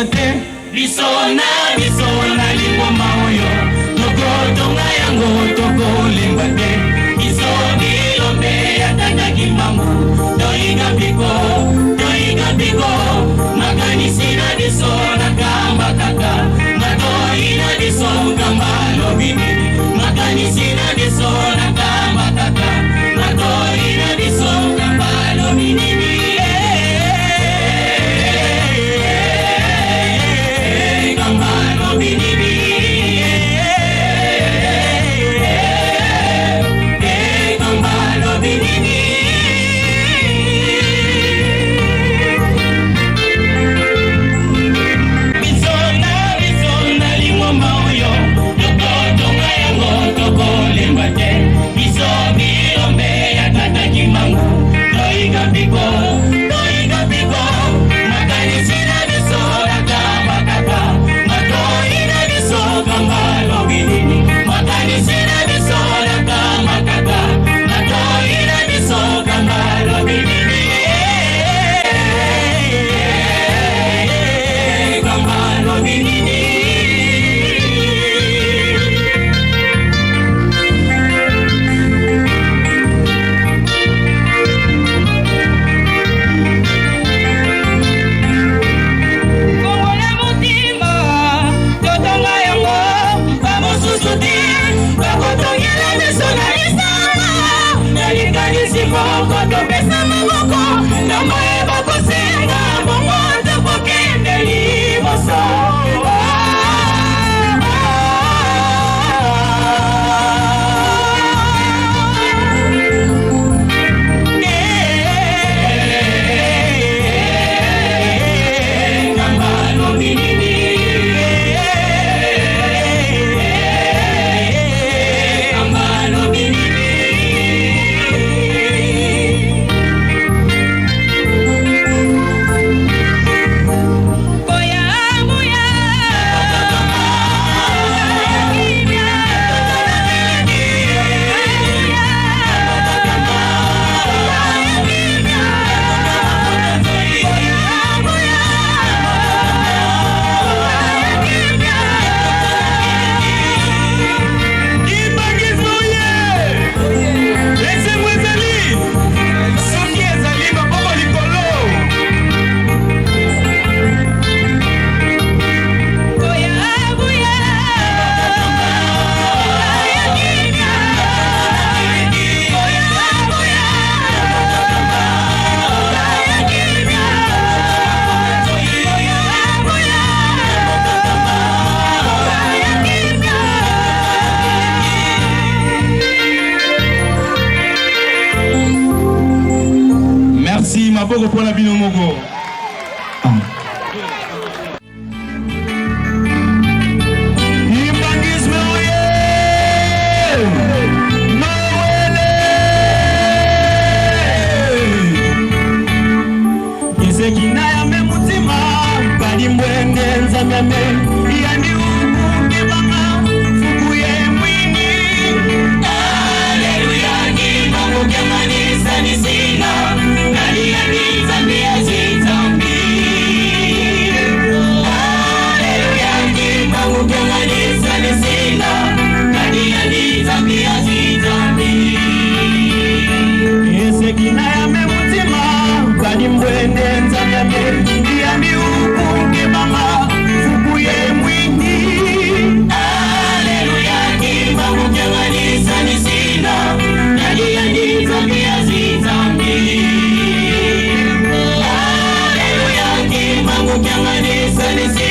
Tokobongisa te. Biso na biso na lingomba oyo tokotonga yango tokolemba te. Biso bilombe ya Tata Kimbangu toyika mpiko, toyika mpiko. Makanisi na biso na kamba kaka matoi na biso nkamba lobi nini. Makanisi na biso na kamba kaka matoi na biso nkamba lobi nini. Nkamba lobi nini. Nkamba lobi nini. Biso na biso na lingomba oyo tokotonga yango tokolemba te. Biso bilombe ya Tata Kimbangu toyika mpiko, toyika mpiko. Makanisi na biso na kamba kaka matoi na biso kamba lobi nini. Makanisi na biso na kamba kaka matoi na biso kamba lobi nini. Kamba lobi nini. Kongola motima totonga yango, bamosusu te bakotongela biso na lisanga na likanisi moko. Topesa maboko ntango yeba kosenga bongo tokokende liboso. Nkamba lobi nini. Nkamba lobi nini. Boya boya kimia. Kimbanguisme oye! Esengo ezali soki ezali maboko likolo. Boya boya kimia. Boya boya kimia. Boya boya kimia. Merci, maboko mpona bino moko. Kimbanguisme oye! Mawele! Ezeki na yambe mutima kalimbwende nzambe yandi ukukebanga fuku ye mwini. Aleluya Kimbangu kianganisa nisina naliyani Nzambe ya zitambi. Aleluya Kimbangu kianganisa nisina naliyani Nzambe ya zitambi. Eseki na yambe mutima kalimbwende nzambe yandi ukukebanga fuku ye mwini. Aleluya Kimbangu kianganisa nisina naliyani Nzambe ya zitambi. Aleluya Kimbangu kianganisa nisina.